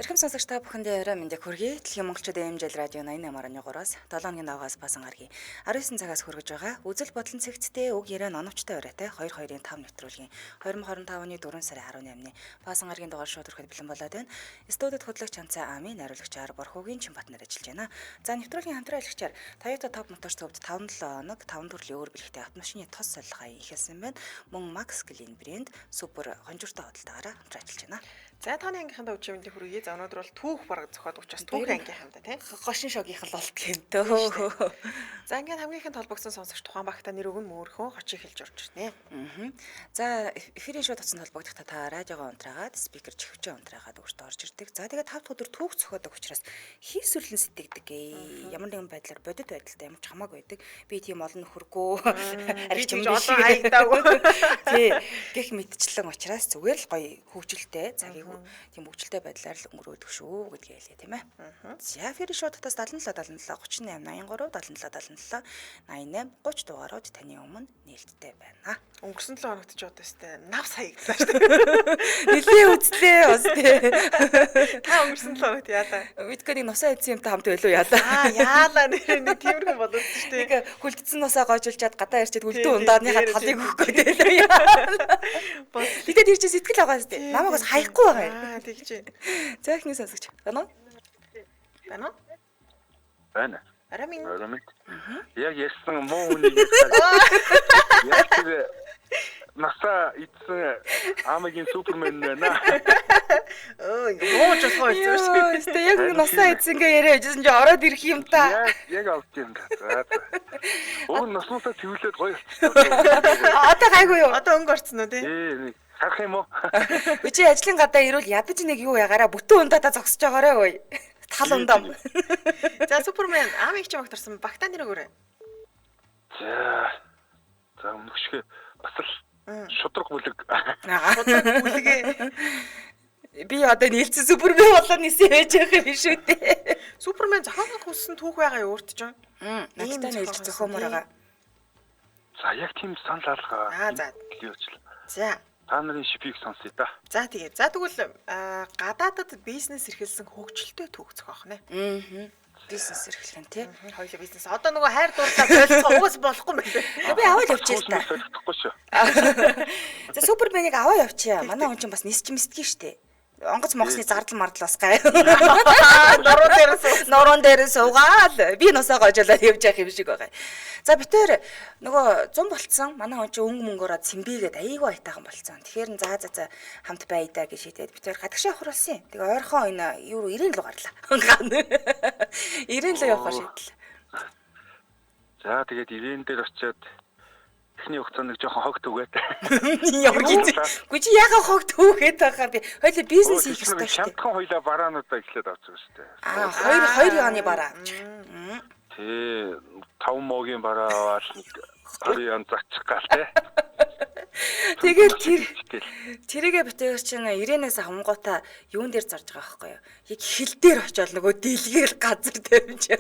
Эрхэм сонсогч та бүхэндээ орой мэндийг хүргэе. Дэлхийн монголчуудын MJL радио 88.3-аас 7 хоногийн давгаас басан гарагийн 19 цагаас хүргэж байгаа үзэл бодлон цэгцтэй үг яриа ноновчтой оройтой 2-2-ын 5 нэвтрүүлгийн 2025 оны 4 сарын 18-ны басан гарагийн дугаар шууд хүрэхэд бэлэн болоод байна. Студид хөтлөгч Чанцаа Ами, найруулагчаар Борхогийн Чинбатнаар ажиллаж байна. За нэвтрүүлгийн хамтран ажиллагчаар Toyota Top Motors төвд 5-7 хоног 5 төрлийн өөр бэлэгтэй автомашины тос солилгоо эхэлсэн байна. Мөн Max Clean брэнд супер хонжиртой худалдаагаараа хамтран ажиллаж байна. За таны ангийнхандаа өчигдөр мэндийг хүргэе. За өнөөдөр бол түүх бараг зохиод учраас түүх ангийнхандаа тийм. Гошин шогийнх л болтго юм дөө. За ангийн хамгийн ихэнд холбогдсон сонсогч тухайн багта нэр өгөн мөрхөн хочийг хэлж орж ирнэ. За эфирийн шууд утасанд холбогдох та радиогоо унтраагаад спикер чихвчээ унтраагаад өөртөө орж ирдэг. За тэгээд 5 дахь өдөр түүх зохиодог учраас хийсвэрлэн сэтгэдэг. Ямар нэгэн байдлаар бодит байдалтай ямар ч хамаагүй байдаг. Би тийм олон нөхөргөө арч юм биш хаягдаагүй. Тий. Гэх мэтчлэн учраас зүгээр л гоё хөгжилтэй цагийг тийм хөгжилтэй байдлаар л өнгөрөөдөг шүү гэдгээ хэлье тийм ээ. За эфирийн шууд утас 77 77 38 83 77 77 88 30 дугаарууд таны өмнө нээлттэй байна. Өнгөрсөн 7 хоногт ч одоо өстэй навс хаягдлаа шүү дээ. Нилээ үзлээ бас тий. Та өнгөрсөн 7 хоногт яалаа? Мэдгүй нэг нусаа идсэн юмтай хамт байлуу яалаа. Аа яалаа нэр нэг тиймэрхүү болоод шүү дээ. Нэг хүлдсэн нусаа гойжуулчаад гадаа ирчээд үлдэн ундааныхаа талыг өгөх гээд байлуу яалаа. Гэтэ тэр чинь сэтгэл байгаа шүү дээ. Намайг бас хаяхгүй байгаа юм. Аа тэгж байна. За ихний сонсогч. Байна уу? Байна уу? Байна. Арай минь. Арай минь. Яг ярьсан муу үнийг ярьсан. Яг тэр насаа идсэн Амигийн супермен байна. Өө ингээ мууж болох байсан шүү дээ. Өстө яг насаа идсэн гээ яриа хийжсэн чи ороод ирэх юм та. Яг авч юм да. За. Уг наснуудаа цэвэрлээд гоё болчихсон. Одоо гайгүй юу? Одоо өнгө орцсон уу тий? Ээ нэг харах юм уу? Би чи ажлын гадаа ирвэл ядаж нэг юу ягаараа бүтэн ундаадаа зогсож байгаарай ой. Тал ундаам. За супермен Амиг чи багтарсан багтаа нэр өгөөрэй. За. За өмнөх шиг бас л шудраг бүлэг. Шудраг бүлгээ. Би одоо нийлцсэн супермен болоод нисэн байж байгаа юм шүү дээ. Супермен зохиогох хүссэн түүх байгаа юу өөрт чинь? Надтай нийлж зохиомоор байгаа. За яг тийм санал алгаа. Аа за. За. Та нарын шипийг сонсъё да. За тэгээ. За тэгвэл гадаадад бизнес эрхэлсэн хөгжилтэй түүх зохиох нэ. Аа. Бизнес эрхлэх нь тий. Хоёулаа бизнес. Одоо нөгөө хайр дурлаа болцоо угаас болохгүй юм байна. Би аваад явчихъя л та. Солигдохгүй шүү. За суперменийг аваа явчихъя. Манай хүн чинь бас нисч мэсдгийг штэ. Онгоц монгосны зардал мардал бас гай. Нуруу дээр суу. Нуруун дээр суугаал. Би нусаа гожуулаад явж явах юм шиг байгаа. За битээр нөгөө 100 болцсон. Манай хүн чинь өнгө мөнгөөрөө цэмбигээд айгүй айтайхан болцсон. Тэгэхээр за за за хамт байя да гэж шийдээд битээр гадагшаа явах болсон юм. Тэгээ ойрхон энэ юу 90 руу гарлаа. 90 руу явахаар шийдлээ. За тэгээд 90 дээр очиод эхний хугацаанд нэг жоохон хог түгээд. Ямар гинзээ. Үгүй чи яага хог түүгээд байгаа би. Хоёлаа бизнес хийх ёстой шүү дээ. Хямдхан хоёлаа бараануудаа эхлээд авч байгаа шүү дээ. Аа хоёр яаны бараа авч. Тий 5 могийн бараа аваад нэг 20 ян зачих гал тий. Тэгэл тэр тэрийгэ битээр чинь 90-ээс авангуудаа юун дээр зарж байгаа байхгүй юу? Яг хил дээр очиод нөгөө дэлгээл газар тавьж.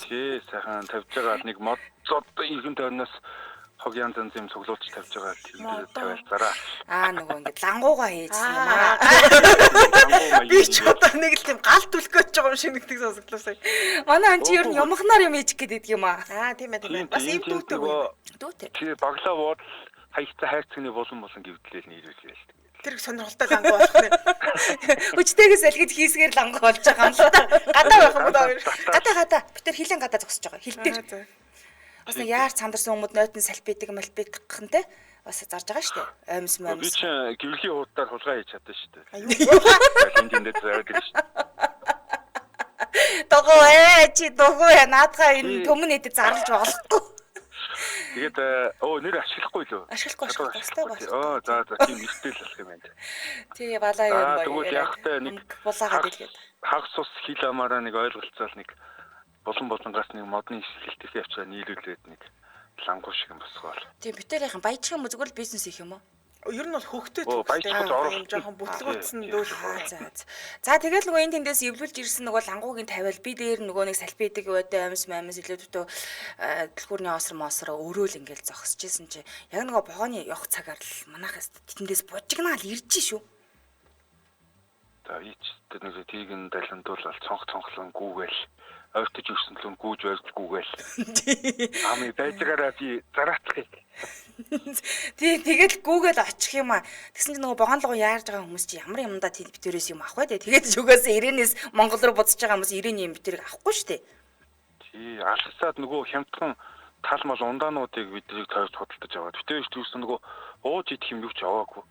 Тий сайхан тавьж байгаа нэг мод зод иргэн тойрноос хог янз янз юм цуглуулж тавьж байгаа тэр дээр тавиал зараа. Аа нөгөө ингээд лангуугаа хийжсэн юм аа. Би ч одоо нэг л тийм гал түлх гэж байгаа юм шиг нэгдэг сонсогдлоо сая. Манай он чи ер нь юмхнаар юм хийж гээд идэх юм аа. Аа тийм ээ тийм ээ. Бас юм дүүтэй үү? Дүүтэй. Тий баглаа буудал хаягцаа хайрцагны булан булан гівдлээл нийлүүлээл. Тэр сонирхолтой лангуу болох нэ. Хүчтэйгээс алхиж хийсгээр лангуу болж байгаа юм л та. Гадаа байх юм уу? Гадаа гадаа. Би тэр хилийн гадаа зогсож байгаа. Хил дээр. Бас нэг яар цандарсан хүмүүс нойтон салбидаг малбидахантай бас зарж байгаа шүү дээ. Оймс моймс. Би чинь гэвлэгийн хуудаар хулгай хийж чадсан шүү дээ. Энд тэндээ зараад ирнэ шүү дээ. Дугуй ээ чи дугуй наадхаа энэ төмөн эдэд зарлж болохгүй. Тэгээд нэр ашиглахгүй лөө. Ашиглахгүй ашиглахгүй. Оо за за тийм нэртэй л болох юм байна. Тий балаа юм байна. Тэгвэл яг та нэг булаагаад илгээд. Хагас ус хил амаараа нэг ойлголцоол нэг булан булангаас нэг модны хилтэхээ явцгаа нийлүүлээд нэг лангуу шиг юм босгоол. Тийм битээр яхан баяжих юм уу зүгээр л бизнес хийх юм уу? Ер нь бол хөгтөө юм жоохон бүтлгүүцсэн дүүл. За. За тэгэл нөгөө энэ тэндээс эвлүүлж ирсэн нөгөө лангуугийн тавиал би дээр нөгөө нэг салбидаг байдаа амьс мамс илүү төтөө дэлгүүрний оср мосроо өрөөл ингээл зогсож исэн чи яг нөгөө вогооны явах цагаар л манайхаас тэндээс бужигнаал ирж шүү. За ич тэр нэг тийг нь даландуул цонх цонхлон гүүгээл ойртож ирсэн лүн гүүж ойрж гүүгээл. Ами байжгаараа би зараатахыг. Тий, тэгэл гүүгээл очих юм аа. Тэгсэн чинь нөгөө богоон лугуу яарж байгаа хүмүүс чи ямар юмдаа тий битүүрээс юм авах вэ? Тэгээд ч угаасаа Ирэнээс Монгол руу буцаж байгаа хүмүүс Ирэний юм битүүрийг авахгүй шүү дээ. Тий, алхасаад нөгөө хямдхан тал мал ундаануудыг биднийг тойрч худалдаж аваад. Битүүрээс юусэн нөгөө ууж идэх юм юу ч аваагүй.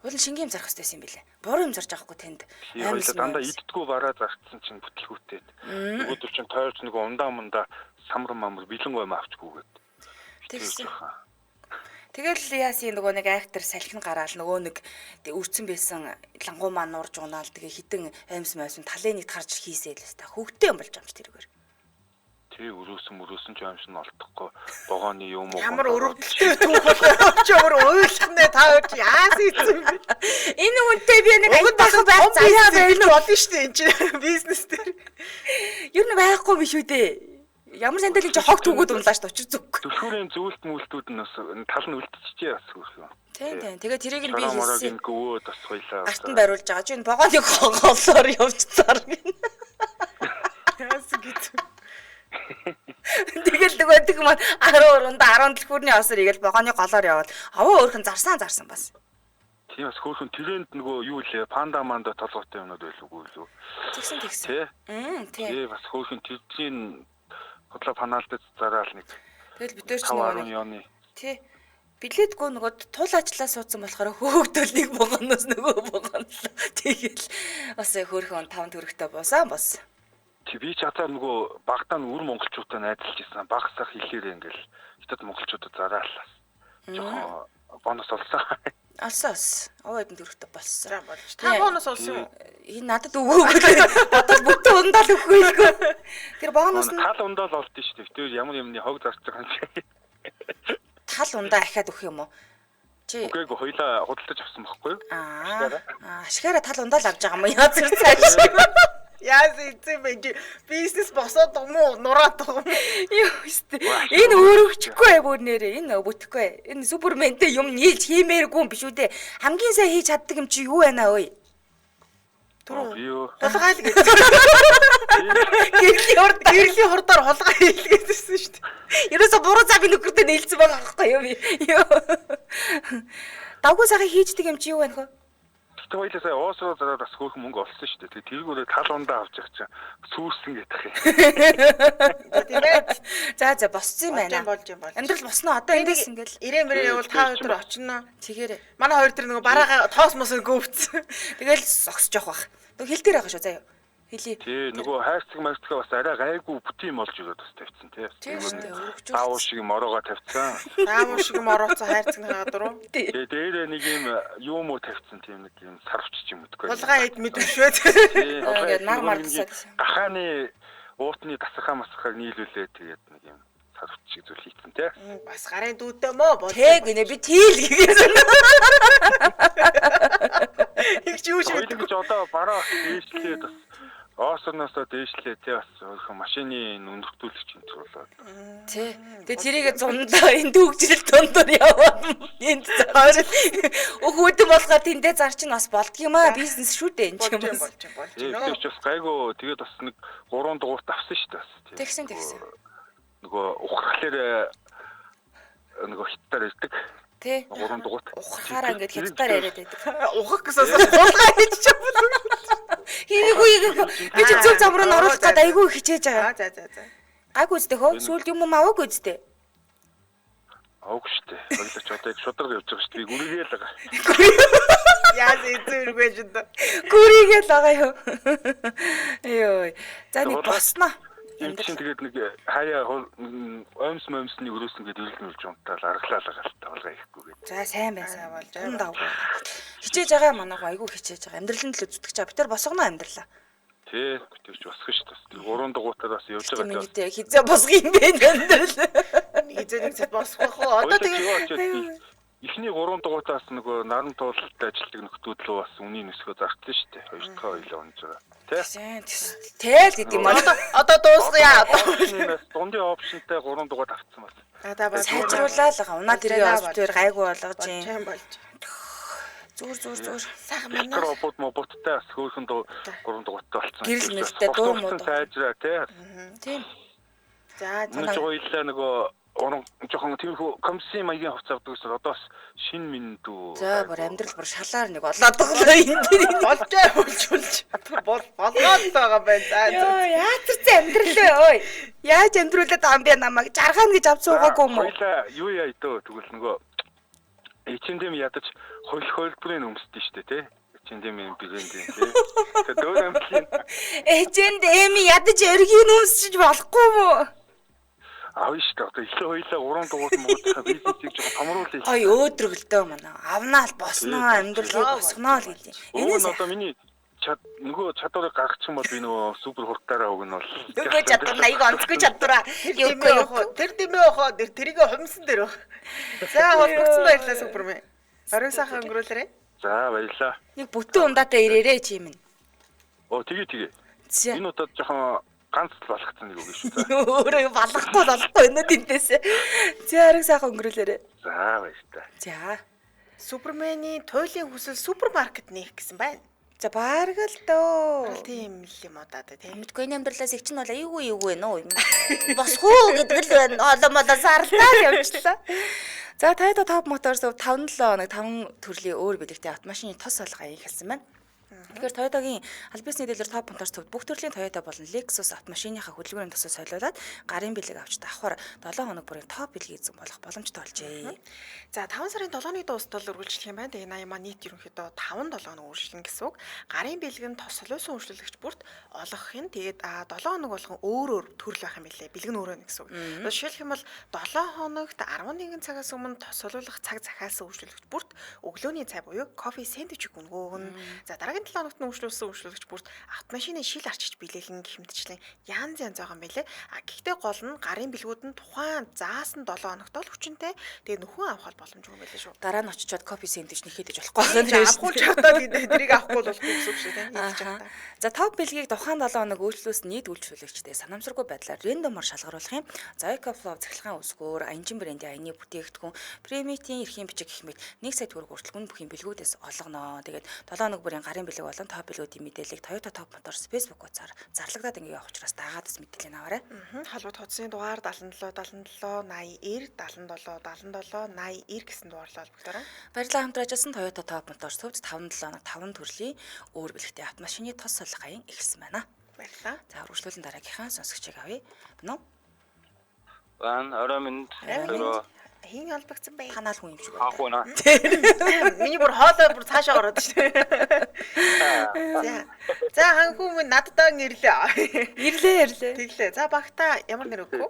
Уул нь шингийн юм зарах хэрэгтэй юм билээ. Буруу юм зарж авахгүй тэнд. Тий, хоёлаа дандаа иддгүү бараа зарцсан чинь бүтлгүүтээд. Нөгөөдөр чинь тойрч нөгөө ундаа мундаа самар мамар бэлэн гойм авчгүйгээд. Тэгсэн. Тэгэл яасын нөгөө нэг актер салхин гараал нөгөө нэг үрцэн байсан лангуу маань нурж унаал тэгээ хитэн аймс маймс талын нэг тарж хийсээл л та хөвгтэй юм болж амч тэргээр. Тий, өрөөсөн ч аимш нь олдохгүй. Богооны юм уу? Ямар өрөвдөлтэй түүх болох чи өөр уйлах нэ та хоёр чи яасан ийцэн бэ? Энэ хүнтэй би нэг Уг нь бас аятайхан байх том заяа бизнес байна уу? болно шүү дээ энэ чинь бизнес дээр. Ер нь байхгүй биш үү дээ. Ямар сандал энэ хог түгүүд унлаа шүү дээ учир зүггүй. Түлхүүрийн зүйлт мүлтүүд нь бас тал нь үлдчихжээ бас хөрхөө. Тийм тийм. Тэгээ тэрийг нь би Шороо мороог хэлсэн. нь гөвөөд бас хоёлаа. Гарт нь бариулж байгаа. Чи энэ богооны голоор явж цар гин. Яасан гэсэн. Тэгэл нөгөөдөг маань 12-нд 10 дэлхүүрний осор игээл богооны голоор явбал аваа өөрхөн зарсан зарсан бас. Тийм бас хөөрхөн тренд нөгөө юу лээ панда манда толгойтой юмнууд байлгүй лүү. Тэгсэн тэгсэн. Тий. Тий. Тий бас хөөрхөн тэрдгийн худлаа панаалдаж зараал нэг Тэгэл бид нар ч нөгөө 5 нэг 10 ёны. тий. Билетгүй нөгөө тул ажиллаа суудсан болохоор хөөгдөл нэг богоноос нөгөө богоно. Тэгэл бас хөөрхөн 5 төгрөгтэй буусан бас. Тий би ч хазаар нөгөө багтаа нь үр монголчуудаа найзалж исэн. Багсах хэлээрээ ингээл хятад монголчуудад зараал бас. Жохон бонус олсон. Олсон олсон. Овоо хэдэн төгрөгтэй болсон. За болж. Та бонус олсон юм уу? Энэ надад өгөөгүй л бодвол бүтэн ундаал өгөхгүй лгүй. Тэр бонус нь Тал ундаал олдсон шүү дээ. Тэр ямар юмны хог зарч байгаа юм чи. тал ундаа ахиад өгөх юм уу? Чи Үгүй ээ хоёлаа худалдаж авсан байхгүй юу? Аа ашигаараа тал ундаал авч байгаа юм уу? Яа зүр цааш. Яасан ийцэн бэ? Чи Бизнес босоод юм уу? Нураад юм уу? Юу өстэй. Энэ өөрөгчгүй бүр нэрээ. Энэ бүтэхгүй. Энэ суперментэй юм нийлж хиймээргүй юм биш үү дээ. Хамгийн сайн хийж чаддаг юм чи юу байна өө? Түрүү Би юу? хулгай л гэж. Гэрлийн урд Гэрлийн хурдаар хулгай хийлгээдсэн шүү дээ. Ерөөсө буруу замын нөхөртэй нийлцсэн байгаа байхгүй юу би? Юу. Давгүй сайхан хийждэг юм чи юу байна хөө? Гэтэ хоёлаа сая уус руу зараад бас хөөрхөн мөнгө олсон шүү дээ. Тэгээ тэргүүрээ тал ундаа авч явах чинь сүүрсэн гэдэг юм. Тийм ээ. За за босцсон юм Болж байна. юм болж юм болж. Амьдрал босноо одоо эндээс ингээл Ирээн мөрөө явбал та хоёр төр очино. тэгээрээ. Манай хоёр тэр нөгөө бараагаа тоос мос гөвцсөн. Тэгэл зогсож явах бах. Нөгөө хил дээр байгаа шүү заяа. Хилий. Тий, нөгөө хайрцаг марцгаа бас арай гайгүй бүтэн юм болж ирээд бас тавьсан тий. Тийм шүү дээ, өргөжүүлсэн. Даавуу шиг мороогоо тавьсан. Даавуу шиг морооцсон хайрцаг хагаад руу. Тий. Тэгээ дээрээ нэг юм юм уу тавьсан тийм нэг юм сарвч ч юм үдгүй. Хулгай хэд мэд бишвэ. Тий, Аа, хулгай ингээд нар мар нөгөө нэг тасаад. Гахааны уутны тасархаа масархааг нийлүүлээ тэгээд нэг юм сарвч шиг зүйл хийцэн тий. Бас гарын дүүтэй мөө болж. Тэ гинэ би тийл гэгээсэн. Их ч юу ч Хоёул мэдгүй. гэж одоо бараа бас дээшлээд бас Оосноосоо дээшлээ тий бас өөрхөн машины өнөртүүлэгч юм болоод. Тий. Тэгээ тэрийг зундаа энэ төгжрөл дундуур яваад энд зарч. Өөх өдөн болохоор тэндээ зарч нь бас болдго юм аа. Бизнес шүү дээ энэ ч Болж юм юм бас. болж юм болж Тий, юм. тэр ч бас гайгүй тэгээд бас нэг 3 дугуурт авсан шүү дээ бас. тий. Тэгсэн, тэгсэн. Нөгөө ухрахлаар нөгөө хятадаар ирдэг. Тий. 3 дугуурт. Ухрахаараа ингээд хятадаар яриад байдаг. Ухах гэсэн хулгай хийж чадвал. Хийгээгүй хийгээгүй. Би чи зөв зам руу н оруулах гээд айгүй хичээж Аа байгаа. за за за. Гайгүй үстэй хөө. Сүүлд юм юм аваагүй үстэй. Аваагүй шүү дээ. Хоёлаа ч одоо яг шударга явж байгаа шүү дээ. Би гүрийгээл байгаа. Яас эзэн үргэж энэ. Гүрийгээл байгаа юу. Йой. За нэг босноо. Юм чинь тэгээд нэг хаяа оймс момсны өрөөс ингээд ирэл нүлж унтаал аргалаа л байгаа л та болгоо ихгүй гээд. За сайн байна сайн болж болж. Давгүй. Хичээж байгаа манайх айгүй хичээж байгаа. Амьдрал нь л зүтгэж байгаа. Бид тэр босгоно амьдралаа. Тий, тэр ч босох шүү дээ. 3 дугуйтаар бас явж Тэр байгаа. миний хизээ босго юм бэ амьдрал. Хизээ нэг цаг босох байх уу? Одоо тэгээд эхний 3 дугуйтаас нөгөө наран туулалт ажилладаг нөхдүүд лөө бас үнийн нөсгөө зарцсан шүү дээ. Хоёр дахь хоёлоо унж байгаа. Тэ? Тэгэл гэдэг юм аа. Одоо дуусгая. Одоо дундын опшнтай 3 дугуйт авцсан бас. За болж. Сайжруулаа л байгаа. Унаа тэрийг бас тэр гайгүй болгож юм. Болж. Зүгээр зүгээр зүгээр. Сайхан манай. Робот моботтой бас хөөрхөн дуу 3 дугуйтай болсон. Гэрэл мэлтэй дуу муу. Сайжраа тий. Тийм. За за. Нэг хоёлаа нөгөө уран жоохон тиймэрхүү комиссийн маягийн хувцас авдаг гэсэн одоо бас шин минь дүү. За бүр амьдрал бүр шалаар нэг болоод байгаа энэ дээр. Болж болж болж болгоод байгаа байна. За Йоо, яатарсан амьдрал вэ ой. Яаж амьдруулад байгаа юм бэ намайг? Жаргаана гэж авч суугаагүй юм уу? Хоёлаа юу яа дөө тэгвэл нөгөө H&M ядаж хууль хөлбөрийн өмсдөн штэ тий. H&M-ийн брэндийн тий. Тэгээ дөөр амтлын H&M ядаж өргийн өмсөж болохгүй юм уу? Авна штэ одоо илүү хоёлаа 3 дугуйт муудах бизнесийг жоохон томруулъя. Гой өөдрөглдөө манай. Авнаа л босноо, амьдралыг босгоноо л гэдэг. Энэ одоо миний нөгөө чадварыг гаргачих юм бол би нөгөө супер хурдтаараа уг нь бол нөгөө чадвар аяг онцгүй чадвараа. Тэр дэмээ охоо тэр тэрийг хумсан дээр баг. За холбогдсон баярлалаа супермен. Орой сайхан өнгөрүүлээрэй. За баярлалаа. Нэг бүтэн ундаатай ирээрэй чи юм. Оо тэгээ тэгээ. Энэ удаад жоохон ганц л балгацсан нэг үг шүү. Өөрөө балгахгүй болохгүй өнөө тэнтээс. За орой сайхан өнгөрүүлээрэй. За баярлалаа. За. Супермений туйлын хүсэл супермаркет нээх гэсэн байна. За бараг л дөө. Тийм л юм уу даа тийм. Мэдгүй энэ амьдралаас их чинь бол айгүй юугүй нөө. Босх уу гэдэг л байна. Олон молоо сарлаа явчлаа. За Toyota Top Motors 5 7 хоног 5 төрлийн өөр бэлэгтэй автомашины тос солих аян эхэлсэн байна. Тэгэхээр Toyota-гийн аль биесний дилер Top Motors төвд бүх төрлийн Toyota болон Lexus автомашиныхаа хөдөлгөөрийн тосоо солиулаад гарын бэлэг авч давхар 7 хоног бүрийн топ бэлгийн эзэн болох боломжтой болжээ. За 5 сарын 7-ны дуустал үргэлжлэх юм байна. Тэгээ 80 маань нийт ерөнхийдөө 5 7 хоног үргэлжлэн гэсэн үг. Гарын бэлэг нь тос солиулсан үйлчлүүлэгч бүрт олгох юм. Тэгээд 7 хоног болгон өөр өөр төрөл байх юм билээ. Бэлэг нь өөрөө нэг гэсэн үг. Жишээлх юм бол 7 хоногт 11 цагаас өмнө тос солиулах цаг захиалсан үйлчлүүлэгч бүрт өглөөний цай буюу кофе сэндвичийг өгнө. За дараагийн 7 хоногт нь үйлчлүүлсэн үйлчлүүлэгч бүрт автомашины шил арчиж билээлэн гэх мэтчлэн янз янз байгаа юм билээ. А гэхдээ гол нь гарын бэлгүүд нь тухайн заасан 7 хоногт л хүчинтэй. Тэгээ нөхөн авах боломжгүй юм билээ шүү. Дараа нь очичоод кофе сэндвич нэхэд иж болохгүй байна. Авахгүй чадаад тэрийг авахгүй болохгүй гэсэн үг шүү дээ. За топ бэлгийг тухайн 7 хоног үйлчлүүлсэн нийт үйлчлүүлэгчдээ санамсаргүй байдлаар рандомор шалгаруулах юм. За Ecoflow цахилгаан үсгүүр, Анжин брендийн аяны бүтээгдэхүүн, Премитийн эрхийн бичиг гэх мэт 1 сая төгрөг хүртэл гүн бүхийн бэлгүүдээс олгоно. Тэгээд 7 хоног бүрийн гарын бэлэг болон топ бэлгүүдийн мэдээллийг Toyota Top Motors Facebook хуудасаар зарлагдаад ингэ явах учраас дагаад бас мэдээлэл аваарай. Холбоот хуудасны дугаар 77 77 80 90 77 77 80 90 гэсэн дугаарлаа холбогдорой. Баярлалаа хамтран ажилласан Toyota Top Motors төвд 5 7 хоног 5 төрлийн өөр бэлэгтэй автомашины тос солих аян эхэлсэн байна. Баярлалаа. За үргэлжлүүлэн дараагийнхаа сонсогчийг авъя. Бэнэ. Бан орой минь. Хин холбогдсон бэ? Танаал хүн юм шиг байна. Хаахгүй наа. Миний бүр хоолой бүр цаашаа ороод шүү. За. За ханхүү минь надтай ирлээ. Ирлээ ирлээ. Тэглээ. За багта ямар нэр өгөх вэ?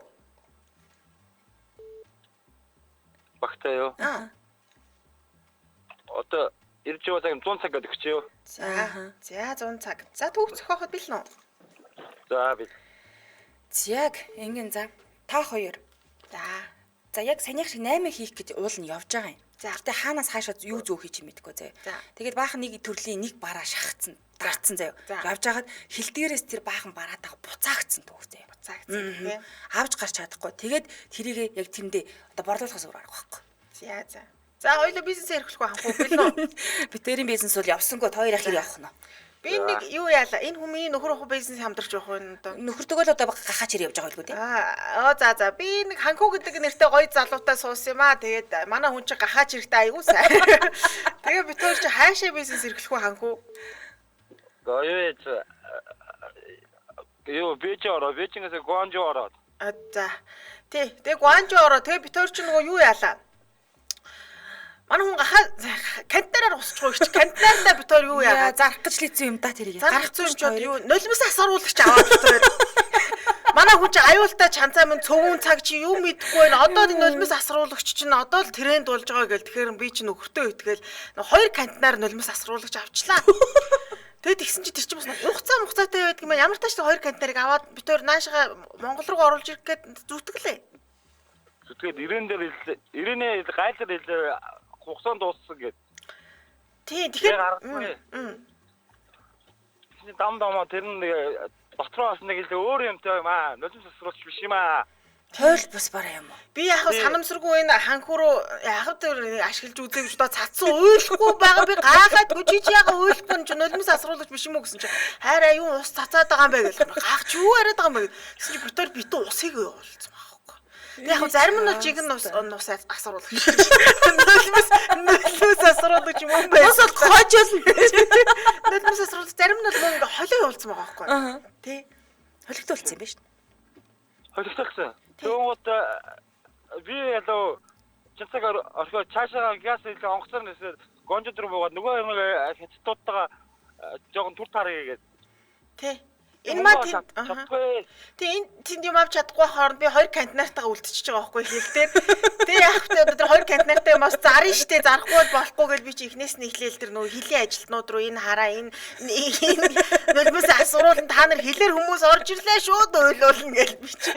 Багта юу? Аа. Одоо ирж байгаа цаг 100 цаг гэдэг чи юу? За. За 100 цаг. За түүх зохиоход бэлэн үү? За би. Яг ингэн за та хоёр. За. За яг санийх шиг 8 хийх гэж уул нь явж байгаа юм. За. Гэтэ хаанаас хаашаа юу зөөхий чи мэдэхгүй заяа. Тэгээд баахан нэг төрлийн нэг бараа шахацсан, дарцсан заяа. Явж хагаад хил дээрээс тэр баахан бараатаа буцаагдсан түүх заяа. Буцаагдсан тийм. Авч гарч чадахгүй. Тэгээд тэрийг яг тэрэндээ одоо борлуулахаас өөр арга байхгүй. За за. За хоёулаа бизнесээ эрхлэхгүй ханхуу бэлэн үү? Битэрийн бизнес бол явсангүй та хоёр ах хэр явах нь. Би нэг юу яалаа? Энэ хүмүүний нөхөр охин бизнес хамтарч явах юм одоо. Нөхөртөгөө л одоо гахаач хэр явж байгаа байлгүй тий. Аа за за би нэг ханхуу гэдэг нэртэй гоё залуутай суусан юм аа. Тэгээд манай хүн чинь гахаач хэрэгтэй айгуу сайн. Тэгээ бид хоёр чи хаашаа бизнес эрхлэх вэ ханхуу? За юу яа юу Бээжин ороо, Бээжингээс Гуанжуу ороод. А за. Тий. Тэгээ Гуанжуу ороо. Тэгээ бид хоёр чи нөгөө юу яалаа? Манай хүн гахаа кантараар усчихгүй чи кантараа бид хоёр юу яагаад зарах гэж лээсэн юм да тэрийг. Зарах гэж юм чи юу нулимс асааруулагч аваад бид хоёр. Манай хүн чи аюултай чанцаа минь цөвүүн цаг чи юу мэдэхгүй байна. Одоо энэ нулимс асруулагч чинь одоо л тренд болж байгаа гэл тэгэхээр би чи нөхөртөө итгээл хоёр кантнаар нулимс асруулагч авчлаа. Тэгээд тэгсэн чи тэр чинь бас хугацаа мугацаатай байдаг юм. Ямар тач хоёр кантнарыг аваад бид хоёр наашгаа Монгол руу оруулж ирэх гээд зүтгэлээ. Зүтгээд ирээн дээр ирээнээ гайлар хэлээ. Хугацаанд дууссан гэд. Тийм тэгэхээр дам дамаа тэр нь дотроо бас нэг илүү өөр юмтай юм аа. Нулимс асруулч биш юм аа. Хойл бус бараа юм уу? Би яг санамсаргүй энэ ханхүү руу яг тэр ашиглаж үзье гэж одоо цацсан уйлахгүй байгаа би гайхаад чи чи яг уйлахгүй нь чи нулимс асруулагч биш юм уу гэсэн чи хайраа юу ус цацаад байгаа юм бэ гэл гайх чи юу яриад байгаа юм бэ гэсэн чи битэр битүү усыг явуулсан байхгүй. Тэг яг зарим нь бол жигэн ус асруулагч. Нулимс асруулагч юм бэ? Ус бол хожуулна. Нулимс асруулагч зарим нь бол ингээ холио явуулсан байгаа байхгүй. Тий. Холигдуулсан юм байна шүү. Холигдуулсан. Тэгвэл би ялуу чацаг орхио цаашаа газ илүү онгоцоор нэсээр гонжод руу буугаад нөгөө нэг хятадтайгаа жоохон түр тарыг гээд. Тий. Энэ маа тийм. Тий энэ тэнд юм авч чадахгүй хооронд би 2 контейнертайгаа үлдчихэж байгаа байхгүй хэл дээр. Тэгээ яах вэ одоо тэр 2 контейнертай юм бас зарна штэ зарахгүй бол болохгүй гэж би чи эхнээс нь эхлээл тэр нөгөө хилийн ажилтнууд руу энэ хараа энэ нулимс асруулан та нар хилээр хүмүүс орж ирлээ шууд уйлуулна гэж би чи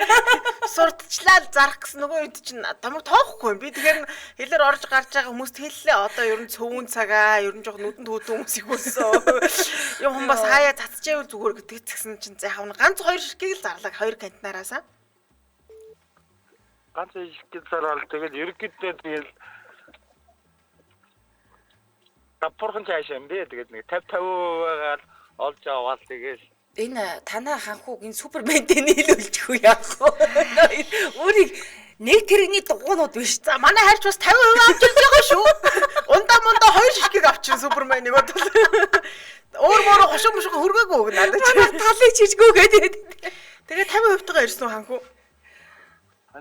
сурталчлаа зарах гэсэн нөгөө үед чинь тамаг тоохгүй юм. Би тэгэхээр хилээр орж гарч байгаа хүмүүст хэллээ. Одоо ер нь цөвүүн цагаа ер нь жоох нүдэнд хүүдэн хүмүүс их өсөө. Юм хүн бас хаяа цацчихвэл зүгээр гэдэг гэсэн чинь за яг ганц хоёр ширхгийг л зарлаа хоёр контейнераас. Ганц хоёр ширхгийг зарвал тэгэл ерөнхийдөө тэгэл давпуурхан цааш юм бэ. Тэгээд нэг 50 50%-аар олж аваад тэгэл энэ танаа ханхууг энэ суперментэй нийлүүлчих үү яах вэ? Өөрийг нэг тэрэгний дугуйнууд биш. За манай хайрч бас 50% авч ирж байгаа шүү. Ундаа мундаа хоёр ширхгийг авчин суперменийг бодвол. Өөр мөрө хошин мошин хөргээгүй үг надад чи. Талыг чижгүй гэдэг. Тэгээ 50%-тайгаа ирсэн үү ханхуу?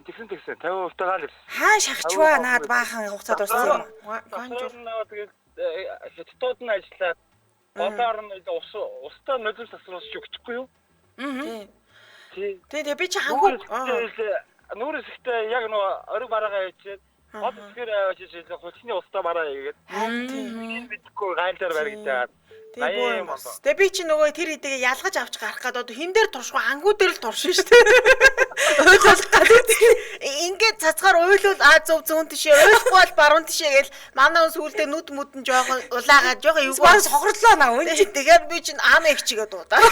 Тэгсэн 50%-тайгаа л ирсэн. Хаан шахачваа наад баахан хугацаа дууссан юм. Гонжор тэгээд хятадууд нь ажиллаад голоор нь ус устай нөлөөс асруулж өгчихгүй юу? Аа. Тий. Тэгээ би чи ханхуу нүүр хэсэгтээ яг нөгөө ориг бараагаа явчихад гол хэсгээр авчиж хулчны устай бараа хийгээд. Тийм мэдхгүй гайлаар баригдаад. Тийм боо. Тэгээ би чи нөгөө тэр хэдийгээ ялгаж авч гарах гээд одоо хин дээр туршгүй хангуу дээр л туршин шүү дээ. Уйлуулах гэдэг. Ингээд цацгаар уйлуул а зөв зүүн тишээ уйлахгүй бол баруун тишээ гээл манай хүн сүулдэ нүд мүд нь жоохон улаагаад жоохон эвгүй бас хохирлоо наа үн чи. Тэгээд би чинь аана их чигээ дуудаа.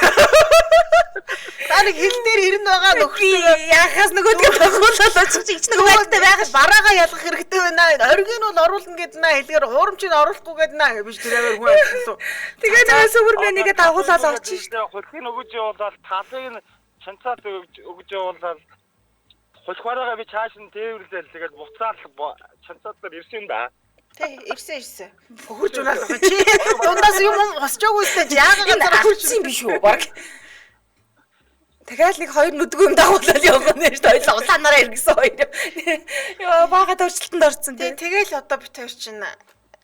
Та нэг хил дээр ирнэ байгаа нөхрөө яхаас нөгөөдгөө тохиолол очих чи нэг байдалтай байх бараагаа ялгах хэрэгтэй байна. Оргийн бол оруулна гэд наа хэлгээр хуурамчийг оруулахгүй гэд наа гэж тэрээр хүн ажилласан. Тэгээ нөгөө суперменийгээ дагуулаад очиж шүү дээ. Хулхийг өгөж явуулаад талыг нь чанцаад өгөж явуулаад хулхвараагаа би чааш нь тээвэрлээл тэгээд буцаал чанцаад дээр ирсэн юм да. Тэ ирсэн. Хөхөрж унаал байгаа чи. Дундаас юм босчоогүй сте яагаад газар хөрсөн биш үү? Бараг дахиад нэг хоёр нүдгүй юм дагуулаад явах нь шүү дээ. Хоёул улаанаараа иргэсэн хоёр. Йоо бага төрчлөлтөнд орсон тий. Тэгэл одоо бит хоёр чинь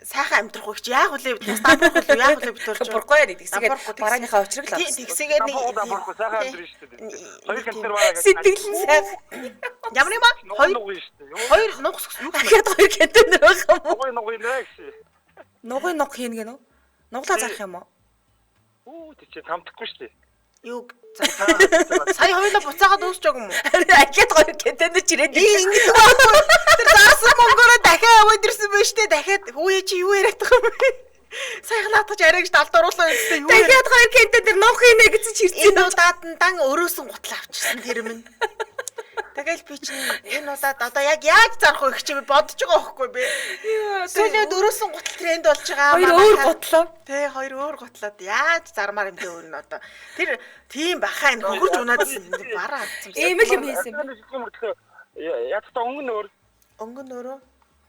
сайхан амьдрах уу гэж яах вэ бид нас дампуурах уу яах вэ бид хоёр чинь дампуурахгүй яа тэгсгээд барааныхаа учрыг л авсан. Тэгсгээд нэг дампуурахгүй сайхан амьдрын шүү дээ. Хоёр контейнер бараа сэтгэл нь сайхан. Ямар юм аа? Хоёр нугас юу гэх юм? Хоёр контейнер байх юм уу? Нугын нэ гэсэн. Нугын нуг хийнэ гэнэ үү? Нуглаа зарах юм уу? Үу тийч хамтахгүй шүү дээ. Юу сая хоёулаа буцаагаад дуусчаагүй юм уу? Ахиад хоёр контейнер чирээд ингэдэг байхгүй. Тэр зарсан мөнгөөрөө дахиад яваад ирсэн байж тээ дахиад хүү чи юу яриад байгаа юм бэ? Саяхан наадах арай гэж далд оруулаа гэсэн юу? Дахиад хоёр контейнер нух хийнэ гэсэн чи ирсэн. Энэ удаад нь дан өрөөсөн гутлаа авчирсан тэр минь. Тэгэл би чинь энэ удаад одоо яг яаж зарах вэ гэж би бодож байгаа байхгүй би. Сүүлээд өрөөсөн гутал тренд болж байгаа. Хоёр өөр гутлаа. Тэ хоёр өөр гутлаад яаж зармаар юм бэ өөр нь одоо. Тэр тийм бахаа энэ хөхөрж унаадсан бараа алдсан. Ийм л юм хийсэн. Ядтаа өнгө нөр. Өнгө нөрөө.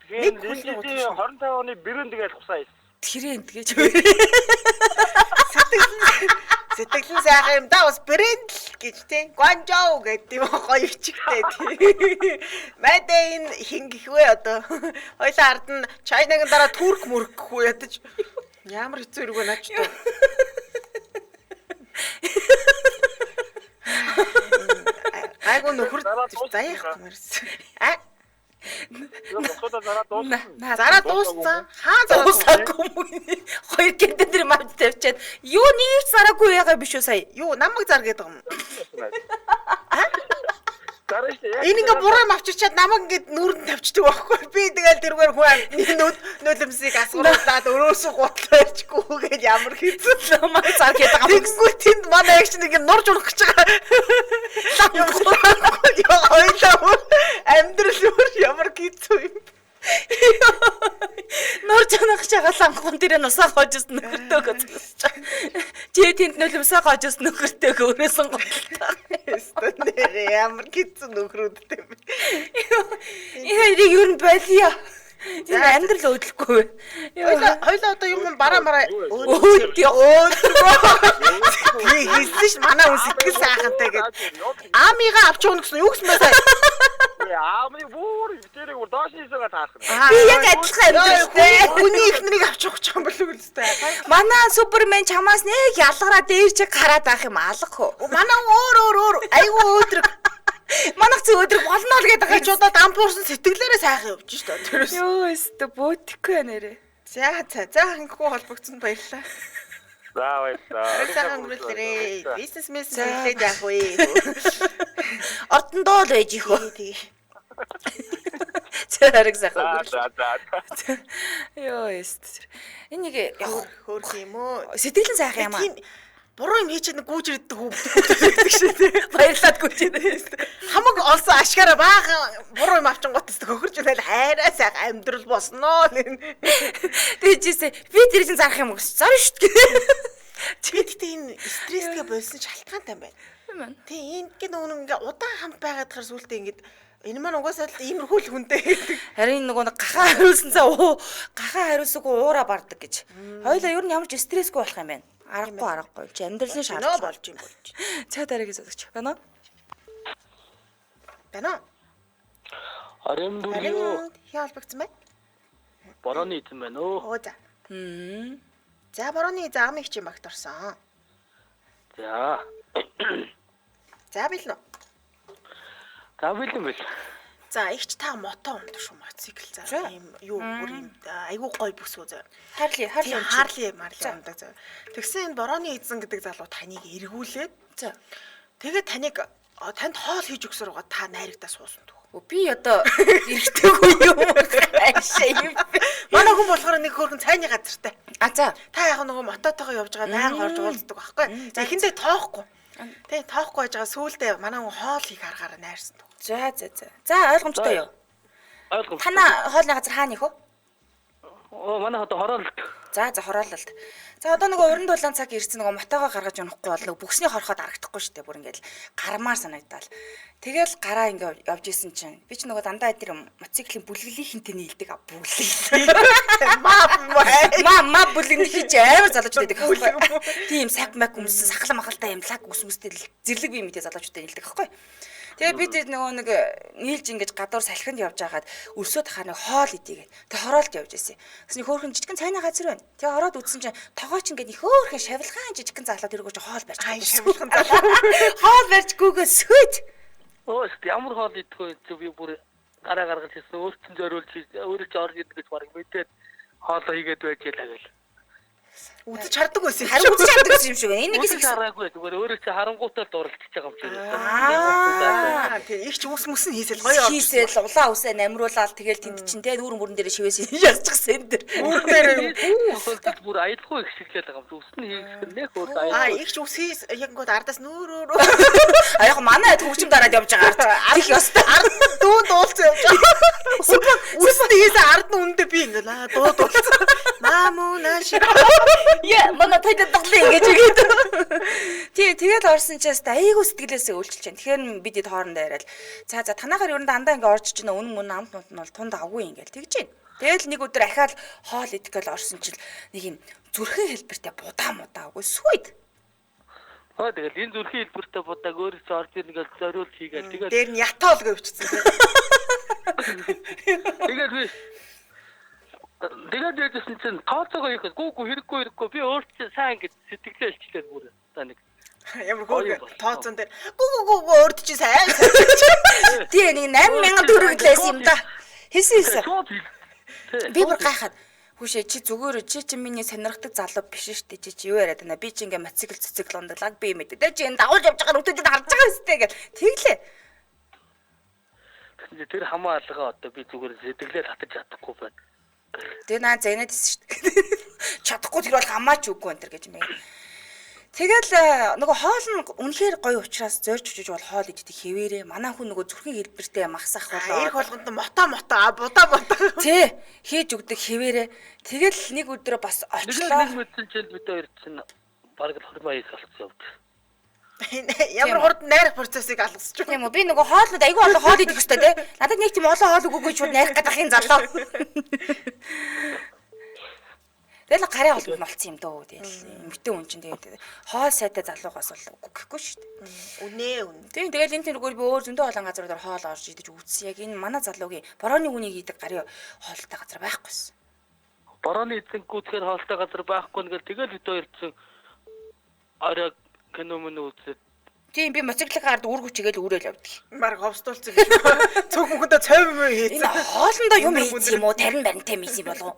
Нэг хүлний гутал 25 оны брэнд гэж хусаа хийсэн. Тренд гэж. Сэтгэл нь сайхан юм да бас брэнд л гэж тий. Гуанжоу гэдэг юм гоё бичгтэй тий. Мэдээ энэ хин гэх вэ одоо. Хоёлаа ард нь Чайнагийн дараа Турк мөрөх гэх үү ядаж. Ямар хэцүү хэрэг вэ наач туу. Айгу нөхөр заяах юмэрсэн. А Зараа дууссан. Хаа зараа дуусаагүй юм уу? Хоёр гэнтэн дээр мавд тавьчаад юу нэг зараагүй яага биш үү сая? Юу намайг зар гэдэг юм. Зараа шүү дээ. Энэ ингээ буруу авчирчаад намайг ингээд нүүрэнд тавьчихдаг байхгүй. Би тэгэл тэргээр хүн амьтны нүд нулимсыг асгуулаад өрөөсөө гутлаа ирчихгүй гэж ямар хэцүү. Намайг зар гэдэг юм. Тэгэнгүүт тэнд манай ягч нэг нурж унах гэж байгаа. Яа хоёлаа. Амьдрал өөр ямар хэцүү юм. Нор жанах шагаал анхан дээр нусаа хоожс нөхөртөөгөө зогсож. Чи тэнд нулимсаа хоожс нөхөртөөгөө өрөөсөн голтой. Өстө нэрээ ямар хэцүү нөхрүүдтэй юм. Яа, ер нь болио. Энэ амьдрал өдлөхгүй. Хоёлаа одоо юм бараа мараа өөд Би хэлсэн ш манай хүн сэтгэл сайхантай гэд. Аамигаа авч явна гэсэн юу гэсэн бэ сая? Аамыг бүр дээрээ бүр доош хийсэгээ таарах. Би яг адилхан амьдралтай. Хүний их нарыг авч явах юм болов уу л та. Манай Супермен чамаас нэг ялгараа дээр чиг гараад авах юм алга хөө. Манай өөр өөр өөр айгүй өөдрөг. Манайх зэ өдрөг болно л гэдэг Гэж удаад ампуурсан сэтгэлээрээ сайхан явж ш тэ. Тэрээс. Йоо өстө бөөтгэхгүй нэрээ. За за за хангахгүй холбогдсонд баярлалаа. За баярлалаа. Сайхан өнгөрүүлээрээ. Бизнесмен сэтгэлээд яах вэ? Ордондоо л байж их хөө. Тий. За хараг сайхан За өнгөрүүлээ. за за. Йоо өстө. Энэ нэг яг Хөөх юм уу? сэтгэлэн сайхан юм аа. Тийм буруу юм хийчихэд нэг гүүж ирдэг хүүхдүүд шиг тий. Баярлаад гүч ирээ. Хамаг олсон ашгаараа баахан буруу юм авчингууд тест хөхөрж ирэл хайраа сайхан амьдрал болсноо. Тэжээсээ би тэр чинь зарах юм өгс. Зар шүү дээ. Би тэгтээ энэ стрессгээ болсон шалтгаантай юм байна. Тий, энэ нөгөө нэг ингээ удаан хамт байгаад хар сүултээ ингээд энэ маань угаасаа л иймэрхүү л хүнтэй гэдэг. Харин нөгөө нэг гахаа хариулсан цаа уу гахаа хариулсангүй уура бардаг гэж. Хоёлаа ер нь ямар ч стрессгүй болох юм байна. Аргагүй аргагүй. Чи амьдралын Нөө шаардлага. болж юм болж. Цаа дараагийн сонсогч байна уу? Байна уу? Арем дүргөө Хин холбогдсон байна? борооны эзэн байна өө. Оо за. За борооны эзэн ам их чи багт орсон. За. За бэлнэ үү? За бэлэн бэл. За ихч та мото ундаг шүү мотоцикл за ийм юу бүр ийм айгүй гой бүсгүй заа. Харли харли Тийм юм чи. Харли марли ундаг заа. Тэгсэн энэ борооны эзэн гэдэг залуу таныг эргүүлээд За. тэгээд таныг танд хоол хийж өгсөр байгаа та найрагдаа суусан түүх. Өө, Би одоо эргэтэйгүй юм. Ашаа юм. Манай хүн болохоор нэг хөөрхөн цайны газартай. А за. Та яг нөгөө мототойгоо явж байгаа байнга орж уулздаг байхгүй. За эхэндээ тоохгүй. Тэгээ тоохгүй байж байгаа сүулдэ манай хүн хоол хийх аргаараа найрсан түүх. За за за. За ойлгомжтой юу? Ойлгомжтой. Танаа хоолны газар хаана их вэ? Оо манай одоо хороолт. За за хороололт. За одоо нөгөө уран дулаан цаг ирсэн нөгөө мотоогоо гаргаж унахгүй бол нөгөө бүхсний хорхоод арагдахгүй шүү дээ. Бүр ингээл гармаар санагдаал. Тэгэл гараа ингээ явж исэн чинь би ч нөгөө дандаа тэр мотоциклийн бүлэглийнхэнтэй нийлдэг а бүлэглээ. Маа Ма ма бүлэгний хийж амар залуучууд байдаг байхгүй. Тийм сак мак өмссөн сахал махалтай юм лаг ус мүстэй зэрлэг бие мэдээ залуучуудтай нийлдэг байхгүй. Тэгээ би тэр нөгөө нэг нийлж ингэж гадуур салхинд явж байгаад өрсөө тахаа нэг хоол идийгээд тэг хороолт явж байсан. Тэгсэн чинь хөөхөн жижигэн цайны газар байна. Тэгээ ороод үзсэн чинь тогооч ингээд их хөөхөн шавилгаан жижигэн залуу тэргүүр чи хоол барьж Ай байгаа. шавилхан залуу. Хоол барьж гүгөө сүт. Өө ямар хоол идэх вэ? Чи би бүр гараа гаргаж ирсэн. Өөрт нь зориулж өөрөө чи орж идэх гэж бараг мэдээд хоолоо хийгээд байж ялаа гэл. Үзэж хардаг байсан юм Харин үзэж чаддаг гэсэн юм шиг байна. Энэ нэг Үзэж хараагүй зүгээр өөрөө чи харангуйтаа дурлцчихж байгаа юм шиг. Аа. Аа тийм их ч ус мүс нь хийсэл гоё орж. Хийсэл улаан үсээ намруулаад тэгэл тэнд чинь те нүүрэн бүрэн дээр шивээс ялчихсан энэ дэр. Үүрэн дээр Тохиолдолд бүр аялахгүй их шиглээд байгаа юм. Үс нь хийх нэх өөр Аа аялахгүй. их ч ус хийс яг ингээд ардаас нүүр өөр А яг манай хэд хөгжим дараад явж байгаа ард. Их ёстой. ард нь дүүн дуулсан явж байгаа. Ус нь хийсээ ард нь үндэ би ингээд аа дуу дуулсан. Маа муу нааш. Яа манай танд доглоо ингэж үгээд. Тий тэгэл орсон чинь хэвээ айгүй сэтгэлээсээ үйлчилж байна. Тэгэхээр бид эд хоорондоо яриад. За за танаагаар ер нь дандаа ингээ орж ичнэ үнэн мөн амт мут нь бол тунд авгүй ингээл тэгж байна. Тэгэл нэг өдөр ахаал хоол идэх гээл орсон чил нэг юм зүрхэн хэлбэртэй будаа мудаа үгүй сүйд. Хөө тэгэл энэ зүрхийн хэлбэртэй будааг өөрөө чи орж ирнэ гэж зориулж хийгээд тэгээд Дээр нь ятаол гэвчихсэн. тэгээд би тэгээд яжсэн чинь тооцоогоо хийх гүү гүү хэрэггүй хэрэггүй би өөр чи сайн ингэж сэтгэлээ илчлээд бүр та нэг Ямар Гоё хөөрхөн болсон. тооцон дээр гү гү гү гү өөрт чи сайн сайн. Тий нэг 8000 төгрөг лээс юм да. Хэлсэн хэлсэн. шууд хэл. Би бүр гайхаад хүүшээ чи зүгээр чи чи миний сонирхдаг залуу биш шүү дээ чи чи юу яриад байна би чи ингээ мотоцикл цэцэг лундаг лаг би мэдээ тэ чи энэ дагуулж явж байгаа нүдэд харж байгаа өстэй гэл тэглээ Тэгсэн чинь тэр хамаа алгаа одоо би зүгээр сэтгэлээ татаж чадахгүй байна. Тэгээ наа зэнэд хэлсэн шүү дээ чадахгүй тэр бол хамаач үгүй энэ төр гэж мэй. Тэгэл нөгөө хоол нь үнэхээр гоё учраас зорж очиж бол хоол иддэг хэвээрээ. Манай хүн нөгөө зүрхэн хэлбэртэй махсах болоо. Ирэх болгонд мото мото будаа будаа. Тий, хийж өгдөг хэвээрээ. Тэгэл нэг өдрөө бас очлоо. Нэг мэдсэн чинь бид хоёр чинь бараг л 20 маяг болсон явд. Ямар хурд найрах процессыг алгасч байна. Тийм үү. Би нөгөө хоолнод айгүй олон хоол идэх ёстой тий. Надад нэг тийм олон хоол өгөөгүй шууд найрах гэдэг юм залуу. Тэгэл гарын холбоо болцсон юм дөө. Тэгэл эмгтэн хүн чинь тэгээд хоол сайтай залуугаас бол үгүй гэхгүй шүү дээ. Үнэ үнэ. Тийм тэгэл энэ тэргээр би өөр зөндөө олон газруудаар хоол орж идэж үзсэн. Яг энэ манай залуугийн борооны хүнийг хийдэг гарын хоолтой газар байхгүйсэн. Борооны эзэн гүтгэр хоолтой газар байхгүй нэгэл тэгэл бид хоёр чинь орой кино мөн үзээд. Тийм би мотоциклын ард үүргүч игээл үүрэл явдаг. Бараг ховсдуулсан гэж. Цөөх мөхөндөө цой мөө хийсэн. Энэ хоолндоо юм хийсэн юм уу? Тарин баринтай мийсэн болов уу?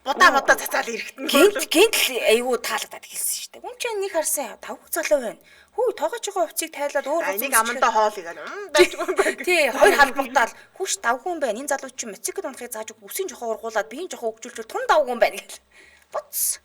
Будаа мудаа цацаал ирэхтэн. Гинт гинт айгүй таалагдаад хэлсэн шүү дээ. Үн чинь нэг харсан тавг залуу байна. Хүү тоогооч байгаа хувцыг тайлаад өөр хувцас. Нэг амандаа хоол игээл. Дайчгүй байна. Тий, хоёр халбагтаал хүүш давгүй юм байна. Энэ залуу чинь мотоцикл унахыг зааж өг үсийн жоохон ургуулад биеийн жоохон хөгжүүлчихвэл тун давгүй юм байна гэл. Боц.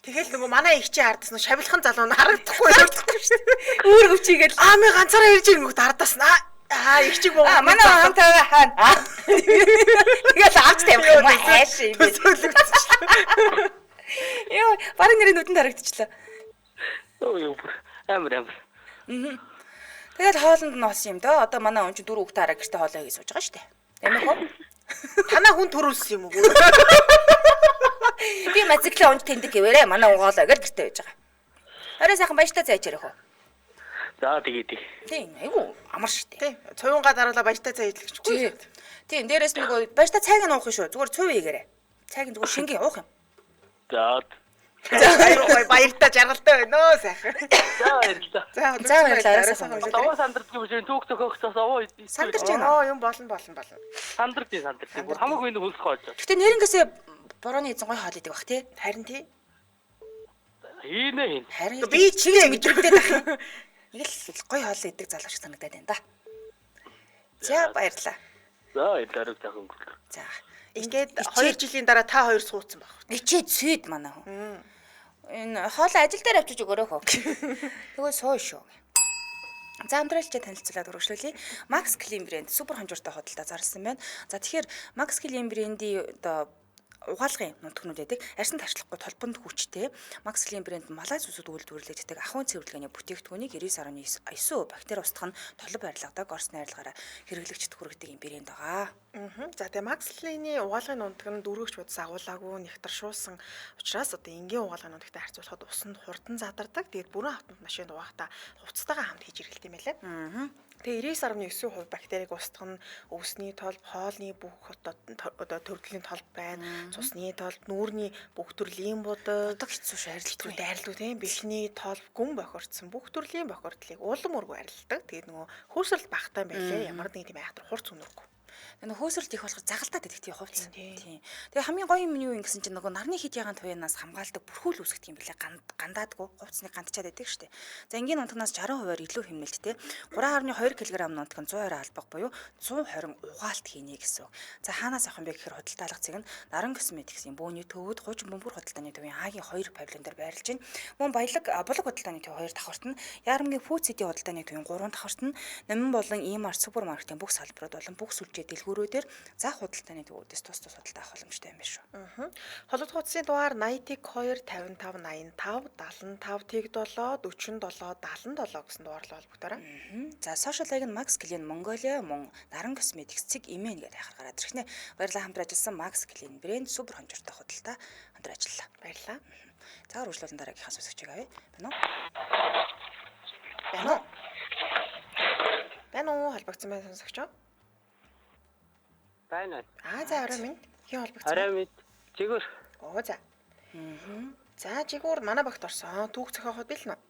Тэгэл нөгөө манай их чи ардас нь шавилхан залуу нь харагдахгүй харагдахгүй шүү дээ. Өөр өвчийгээл аа ми ганцаараа ирж ирэнгүүт ардас нь аа их чиг боо. Манай хамтаа хаана. Тэгэл авч тавих юм аа хайш юм. Төсөөлөгдсөн. Йоо, бараг нэрээ нүдэнд харагдчихлаа. Өө амар амар. Тэгэл хоолнд нь олсон юм дөө. Одоо манай хүн чинь дөрөв хүүхдээ хараа гэртээ хоолоо хийж сууж байгаа шүү дээ. Тийм үү? Танаа хүн төрүүлсэн юм уу? Би мотоциклээ унж тэндэг гэвэрээ манай хүн хоолоо гэж гэртээ байж байгаа. Орой сайхан баяжтай цай ичээрэх үү? За тэгээ тий. Тийм, айгу амар шүү дээ. Тийм, цувингаа дараалал баяжтай цай идлэхгүй. Тийм, дээрээс нөгөө баяжтай цайг нь уух юм шүү. Зүгээр цув хийгээрэй. Цайг нь зүгээр шингэн уух юм. За. За баяртай жаргалтай байна өө сайхан. За баярлалаа. За За баярлалаа. Орой сайхан. Овоо сандардаг юм шиг түүх зохиогчоос овоо сандарч байна. Оо юм болно болно болно. Сандарч сандарч. Бүр хамаагүй энэ хөлс хоолж. Гэтэ нэрнгээсээ борооны эзэн гой хоол идэг бах тий. Харин тий. Хийнэ хин. Харин би чигээ мэдрэгдээд байх. Нэг л гой хоол идэг залуу шиг санагдаад байна да. За баярлалаа. За баярлалаа сайхан өнгөрлөө. За. Ингээд 2 жилийн дараа та хоёр суудсан байх. Ичээд сүйд манай хүн. Энэ хоолоо ажил дээр авчиж өгөөрэй хөө. Тэгвэл суу шүү. За амтралчаа танилцуулаад үргэлжлүүлье. Max Clean брэнд супер хонжууртай худалдаа зарласан байна. За тэгэхээр Max Clean брендийн одоо угаалгын нутгнууд байдаг. Арьсан тарчлахгүй толбонд хүчтэй Max Clean брэнд Малайз улсад үйлдвэрлэгддэг ахуйн цэвэрлэгээний бүтээгдэхүүнийг 99.9% бактери устгах нь толбо барилгадаг Орос найрлагаараа хэрэглэгчд хүргэдэг юм брэнд байгаа. За тэгээ Max Clean-ийн угаалгын нутг нь дөрвөгч бодис агуулаагүй нэгтаршуулсан учраас одоо энгийн угаалгын нутагтай харьцуулахад усанд хурдан задардаг. Тэгээд бүрэн автомат машинд угаахта хувцастайгаа хамт хийж хэрэглэдэг юм байлээ. Тэгээ 99.9% бактерийг устгах нь өвсний толб, хоолны бүх одоо төрлийн толб байна. Цусны толб, нүүрний бүх төрлийн будаг, Будаг хэцүү ш арилдгүй. Арилдгүй тийм бэлхний толб, гүн бохирдсон бүх төрлийн бохирдлыг улам өргөө арилдаг. Тэгээд нөгөө хөөсрөл багтаа байлээ. Ямар нэг тийм айхтар хурц өнөргүй. Нөгөө хөөсрөлт их болохоор загалдаад идэх тийм хувц. Тийм. Тэгээ хамгийн гоё юм юу юм гэсэн чинь нөгөө нарны хит ягаан туянаас хамгаалдаг бүрхүүл үүсгэх юм билээ. Гандаадгүй хувцсныг гандчаад байдаг штэ. За энгийн нутгаас 60%-аар илүү хэмнэлттэй 3.2 кг нутг нь 120 албага буюу 120 угаалт хийнэ гэсэн үг. За хаанаас авах юм бэ гэхээр худалдаалах цэг нь Наран косметиксийн бөөний төвөд хуучин бөмбөр худалдааны төвийн А-гийн 2 павильон дээр байрлаж байна. Мөн баялаг булаг худалдааны төв 2 давхарт нь, Ярамгийн Food City худалдааны төвийн 3 давхарт нь, Номин болон Имар супермаркетын бүх салбарууд болон бүх сүлжээ дэлгүүрүүдээр заах худалдааны төвүүдээс тус тус худалдаа авах боломжтой юм байна шүү. Холбогдох утасны дугаар 81 2 55 85 75 тэг 7 47 77 гэсэн дугаарлал холбогдоорой. За сошиал хаяг нь Max Clean Mongolia мөн Наран Cosmetics цэг имэн гэдэг хайхаар гараад ирэх нэ. Баярлалаа хамтран ажилласан Max Clean брэнд супер хонжортой худалдаа хамтран ажиллалаа. Баярлалаа. За үргэлжлүүлэн дараагийнхаа сонсогчийг авъя. Байна уу? Байна уу? Байна уу? Холбогдсон байна сонсогчоо. Байна. Аа за орой минь. Хэн холбогдсон? Орой минь. Жигүүр. Оо за. За жигүүр манай багт орсон. Түүх зохиоход бэлэн үү?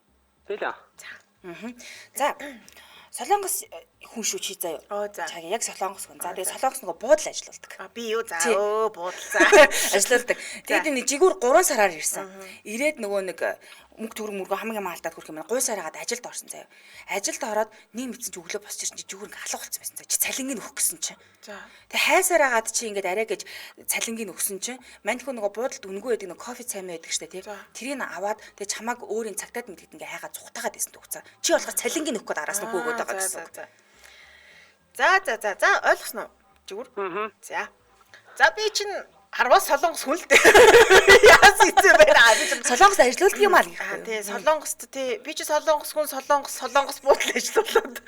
Бэлэн. За. За. Солонгос хүн шүү чи заяа. Оо за. Чаг яг солонгос хүн. За тэгээ солонгос нөгөө буудал ажиллаулдаг. А би юу за өө буудал за. Ажиллаулдаг. Тэгээд энэ жигүүр 3 сараар ирсэн. Ирээд нөгөө нэг Мөнгө төгрөг мөргөө хамгийн юм алдаад хүрэх юм байна. Гуйсаар хагаад ажилд орсон заяа. Ажилд ороод нэг мэдсэн чи өглөө босч ирсэн чи зүгээр ингээ алга болцсон байсан заяа. Чи цалингийг өгөх гэсэн чи. За. Тэг хайсаар хагаад чи ингээд арай гэж цалингийг өгсөн чи мань хүн нөгөө буудалд үнгүй байдаг нөгөө кофе цай мэй байдаг штэ тий. Тэр Тэрийг аваад тэг чамааг өөрийн цагтаад мэдгэд ингээ хайгаа зүхтаагаад байсан төгцөө. Чи болохоор цалингийг өгөх гээд араас нь хөөгөөд байгаа гэсэн. За за за за ойлгосноо. Зүгээр. За. За би чинь харвас солонгос хүн л дээ. Яасан хэцүү байна. Би чинь Солонгос ажилуулдаг юм аа л Аа гэхгүй. тий солонгост тий би чи солонгос хүн солонгос буудал ажиллуулад.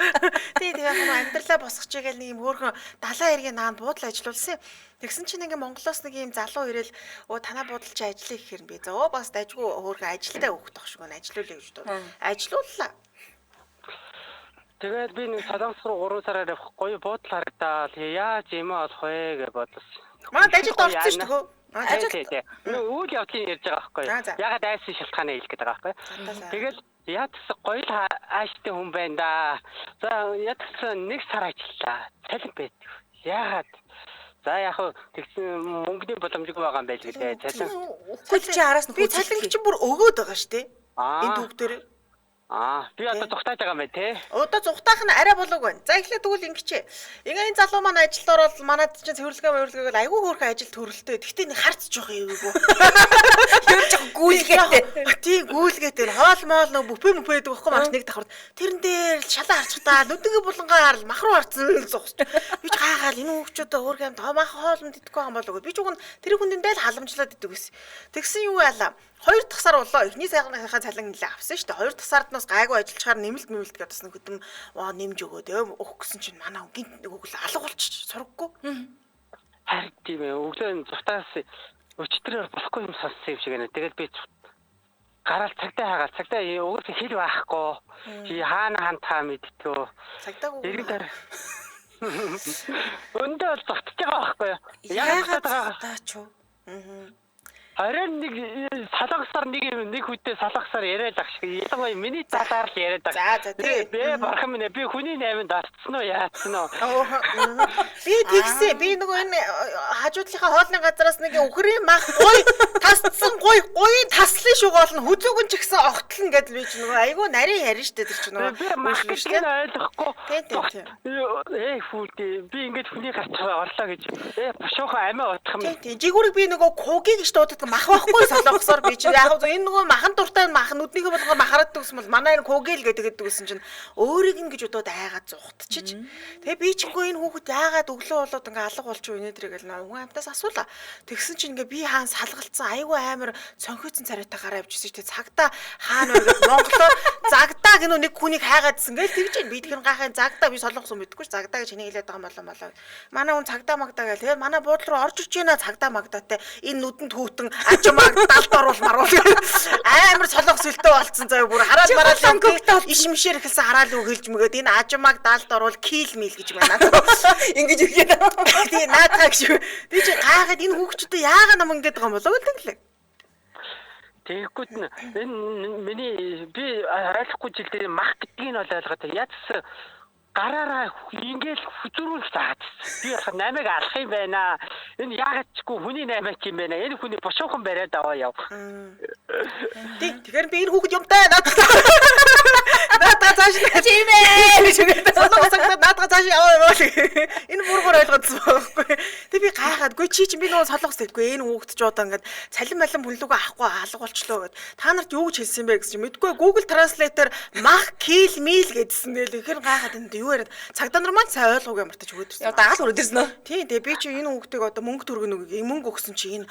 Тий тэгээ яг нэг амьдралаа босгочихъя гэл нэг юм хөөрхөн далайн эргийн наанд буудал ажиллуулсан. Тэгсэн чинь ингээ Монголоос нэг юм залуу ирээл өө танаа буудал чи ажиллая гэхэр би за өө бас дайггүй хөөрхөн ажилдаа өгөх тох шиг байна ажиллуулъя гэж дуу. Ажиллууллаа. Тэгээд би нэг Солонгос руу 3 сараар явах гоё буудал харагдаал. Яаж юм олох вэ гэж бодлоо. Манай ажилд орсон шүү дээ. Ажил тий. Нөө үйл явдлыг ярьж байгаа байхгүй Аа, за. юу? Ягаад айсан шалтгаанаа хэлэх гээд байгаа байхгүй За, юу? за. Тэгэл яатсан гоё л ааштай хүн байна да. За яатсан нэг сар ажиллаа. Цалин байдаг. Яагаад? За яг хөө тэгсэн мөнгөний боломжгүй байгаа юм байл гэлээ. Цалин. Үгүй чи араас нь Би цалин чинь бүр өгөөд байгаа шүү дээ. Аа. Энэ түүх дээр. Аа би одоо зүхтааж байгаа юм байна те. Одоо зүхтаах нь арай болоог байна. За эхлээд тэгвэл ингэчээ. Ингээ энэ залуу маань ажилд ороод манад чинь цэвэрлэгээ мөвөрлөгийг бол айгүй хөөрхөн ажил төрөлтэй. Гэхдээ нэг харц жоох эвгүй. Ер нь жоох гүйлгээтэй. Тийм гүйлгээтэй. Хоол моол нэг бүпэ мүпэ гэдэг байхгүй маш нэг давхарт. Тэрэн дээр л шалаа харчихдаа нүдэнгээ булангаа харал мах руу харцсан л зогсож. Би ч гайхаал энэ хүүхчүүд хөөрхөн амт мах хоол нь идэхгүй юм болов уу. Би ч уг нь тэр хүндэн дээр л халамжлаад идэг гэсэн. Тэгсэн юу яалаа. Хоёр дахь сар боллоо. Эхний сайхныхаа цалин нэлээ авсан шүү дээ. Хоёр дахь сард нас гайгүй ажиллachаар нэмэлт нэмэлт гэдээ бас нэг хөдөм нэмж өгөөд өгөх гэсэн чинь манай хүн гинт нэг өглөө алга болчих сургаггүй. Харин тийм ээ. Өглөө нь зүхтаас өчтөрөөр болохгүй юм сонссон юм шиг байна. Тэгэл би гараал цагдаа хагаал цагдаа угсаа хэл байхгүй. Чи хаана хантаа мэдтгөө. Цагдаагүй. Эргэн дараа. Өндөө бол зогтож байгаа байхгүй юу? Яагаад зогтоод байгаа? зогтооч юу? Оройн нэг салгасаар нэг юм нэг хүнтэй салгасаар яриад ах шиг. Ялангуяа миний талаар л яриад ах. За, за, тий. Би бурхан минь ээ, би хүний найманд орцсон уу яатсан уу? Би тэгсэн. Би нөгөө энэ хажуудлынхаа хоолны газараас нэг үхрийн мах гуй тасцсан гуй гуйын таслын шугаал нь хүзүүгэн ч гэсэн огтлон гэдэл би чи нөгөө айгүй нарийн ярина штэ тэр чи нөгөө Би мах гэдгийг нь ойлгохгүй. Тий, тий, тий. Ээ хүү би ингээд хүний гарч орлоо гэж. Ээ бушуухан амиа утах юм. Тий, тий. Жигүүрийг би нөгөө кугийг гэж дууддаг мах байхгүй солонгосоор би чи яг зөв энэ нөгөө махан дуртай мах нүднийхээ болгоор махараад гэсэн бол манай энэ кугил гэдэг гэдэг гэсэн чинь өөрийг нь гэж удаад айгаад зугтчихэж. Тэгээ би чингүй энэ хүүхэд яагаад өглөө болоод ингээ алга болчих вэ нэ тэргээл нөө хүн амтаас асуулаа. Тэгсэн чинь ингээ би хаан салгалцсан айгүй амар цонхицэн царайтай гараа авчихсан чи цагтаа хаана вэ гэд монголоор загдаа гэнүү нэг хүнийг хайгаадсэн гээл тэгж чинь би тэгэхээр гайхаа загдаа би солонгос юм мэдэхгүй ш загдаа гэж хэнийг хэлээд байгаа юм болоо болоо. Манай хүн цагдаа магдаа гээл тэгээ манай буудлын руу орж ирж байна цагдаа магдаатай энэ нүдэнд хүүтэн ажмаг далд оруулмаар бол амар солонгос хөлтөө болцсон заяа бүр хараал мараал иш мишээр эхэлсэн хараал үг хэлж мөгөөд энэ ажмаг далд оруул кил мил гэж байна. Ингэж үгээд. Тэгээ наадгаа гэж би чи гайхаад энэ хүүхчүүдээ яагаад нам ингэж байгаа юм болоо гэл тэглээ. Тэгэхгүй нь энэ миний би ойлгохгүй жил дээр мах гэдгийг нь бол ойлгоод яатсан гараараа ингээл хүзүүрүүл заадсан. Би болохоор намайг алах юм байна. Энэ яагаад ч үгүй хүний намайг юм байна. Энэ хүний бушуухан бариад аваа яв. Тий, тэгэхээр би энэ хүүхэд юмтай наадгаа. Наадгаа цааш нь Чимээ гэж үгээд. Солонгос цагтаа наадгаа цааш яваа яваа. Энэ бүр бүр ойлгоцсон байхгүй. Тэг би гайхаад гүй чи чинь би нөгөө солонгос гэдэггүй энэ хүүхэд ч одоо ингээд цалин малин бүнлүгөө авахгүй алга болчлоо гэд. Та нарт юу гэж хэлсэн бэ гэсэн чи мэдгүй Google Translate-ээр мах кил мил гэдсэн тэгэл тэгэхээр гайхаад энд юу яриад цагдаа нар маань сайн ойлгоогүй юм мартаж өгөөд ирсэн. Яа дагаал өрөөд ирсэн үү? Тий, тэгээ би чи энэ хүүхдийг одоо мөнгө төргөн үг мөнгө өгсөн чи энэ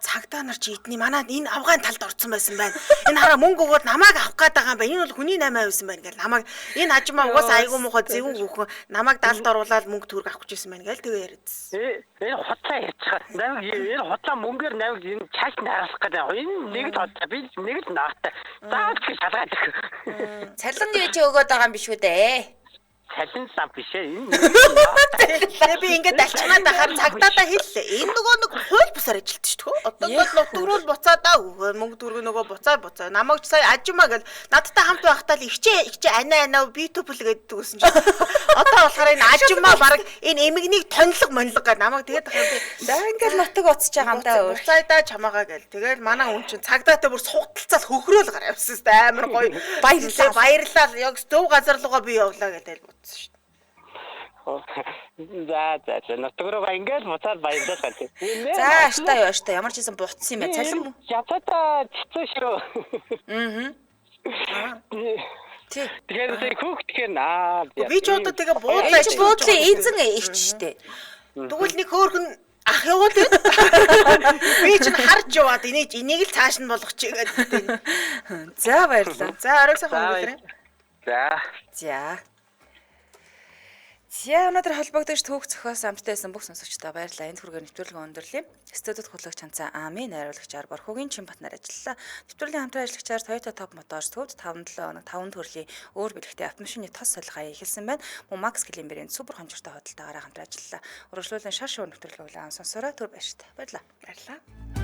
цагдаа нар чи эдний манай энэ авгаан талд орцсон байсан байна. Энэ хараа мөнгө өгөөд намайг авах гээд байгаа юм байна. Энэ бол хүний намаа байсан байна гэл намайг энэ ажмаа угаасаа айгүй муухай зэвүүн хүүхэн намайг далд оруулаад мөнгө төрг авах гэжсэн байна гэл тэгээ яриадсэн. Энэ худлаа ярьчихаа. Намайг энэ худлаа мөнгөөр намайг энэ цааш наарлах гэдэг. Энэ нэг л худлаа. Би нэг л наатай. Заавал ч шалгаад. Цалин юу чи өгөөд байгаа юм биш үү дээ? цалин ламп биш ээ. Энэ Тэгээ би ингээд алчмаад ахаар цагдаадаа хэллээ. Энэ нөгөө нэг хууль бусаар ажилтж шүү дээ. Одоо ингээд нутг руу буцаадаа мөнгө төгрөг нөгөө буцаа. Намайг ч сая ажимаа гэл надтай хамт байхдаа л ихчээ анаа би төпөл гэдэг үсэн чинь. Одоо болохоор энэ ажимаа баг энэ эмгнийг тонилго монилго гэх намайг тэгээд ахаар би За ингээд нутаг уцаж байгаа юм да өөр. Буцаадаа чамаагаа гэл. Тэгэл манай хүн чинь цагдаатай бүр сугталцаал хөхрөөл гараа явсан шүү дээ. Амар гоё. Баярлалаа. Баярлалаа. Яг зөв газар руугаа би явлаа гэдэл бодсон шүү дээ. За нутг руугаа ингээд буцаад баярлалаа гэх. За аштай юу аштай ямар ч байсан буцсан юм байна. Цалин мөн. Ятата цэцэн шүү. Аа. Тий. Тэгэхээр сая хүүхдгээр наа. Би ч одоо тэгээ буудлаа Энэ чи буудлын эзэн эгч штэ. Тэгвэл нэг хөөхөн ах явуул ээ. Би чинь харж яваад энийг л цааш нь болгочих гэдэг. За баярлалаа. За оройг сайхан өнгөрөөрэй. За. За. За өнөөдөр холбогдож түүх зохиос амттай байсан бүх сонсогчдоо баярлалаа. Энэ хүргээр нэвтрүүлгийн өндөрлөе. Студид хөтлөгч Ханцаа Ами, найруулагчаар Борхогийн Чинбатнаар ажиллалаа. Нэвтрүүлгийн хамтран ажиллагчаар Toyota Top Motors төвд 5-7 хоног 5 төрлийн өөр бэлэгтэй автомашины тос солихаа эхэлсэн байна. Мөн Max Clean брэнд супер хонжиртой худалдаагаараа хамтран ажиллалаа. Үргэлжлүүлэн шар шуур нэвтрүүлгийг улаан сонсороо түр баяртай. Баярлалаа. Баярлалаа.